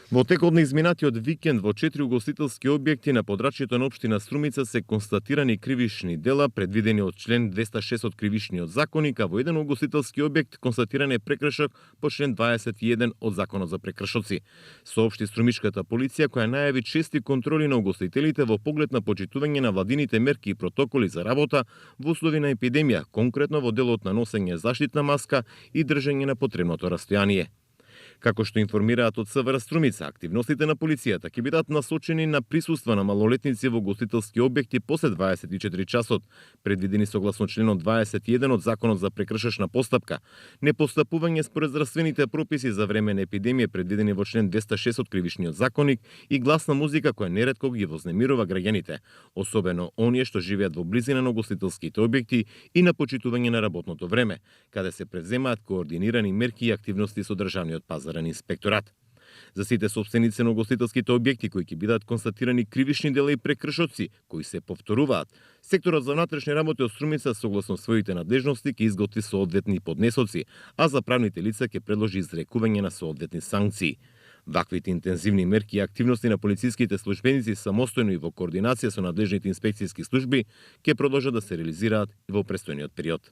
Во текот на изминатиот викенд во 4 угостителски објекти на подрачјето на општина Струмица се констатирани кривишни дела предвидени од член 206 од Кривишниот законник, а во еден угостителски објект констатиран е прекршок по член 21 од Законот за прекршоци. Соопшти струмишката полиција, која најави чести контроли на угостителите во поглед на почитување на владините мерки и протоколи за работа во услови на епидемија, конкретно во делот на носење заштитна маска и држење на потребното растојание. Како што информираат од СВР Струмица, активностите на полицијата ќе бидат насочени на присуство на малолетници во угостителски објекти после 24 часот, предвидени согласно членот 21 од Законот за прекршачна постапка, непостапување според здравствените прописи за време на епидемија предвидени во член 206 од Кривишниот законник и гласна музика која неретко ги вознемирува граѓаните, особено оние што живеат во близина на угостителските објекти и на почитување на работното време, каде се преземаат координирани мерки и активности со државниот пазарен инспекторат. За сите собственици на угостителските објекти кои ќе бидат констатирани кривишни дела и прекршоци кои се повторуваат, секторот за внатрешни работи од Струмица согласно своите надлежности ќе изготви соодветни поднесоци, а за правните лица ќе предложи изрекување на соодветни санкции. Ваквите интензивни мерки и активности на полициските службеници самостојно и во координација со надлежните инспекцијски служби ќе продолжат да се реализираат и во престојниот период.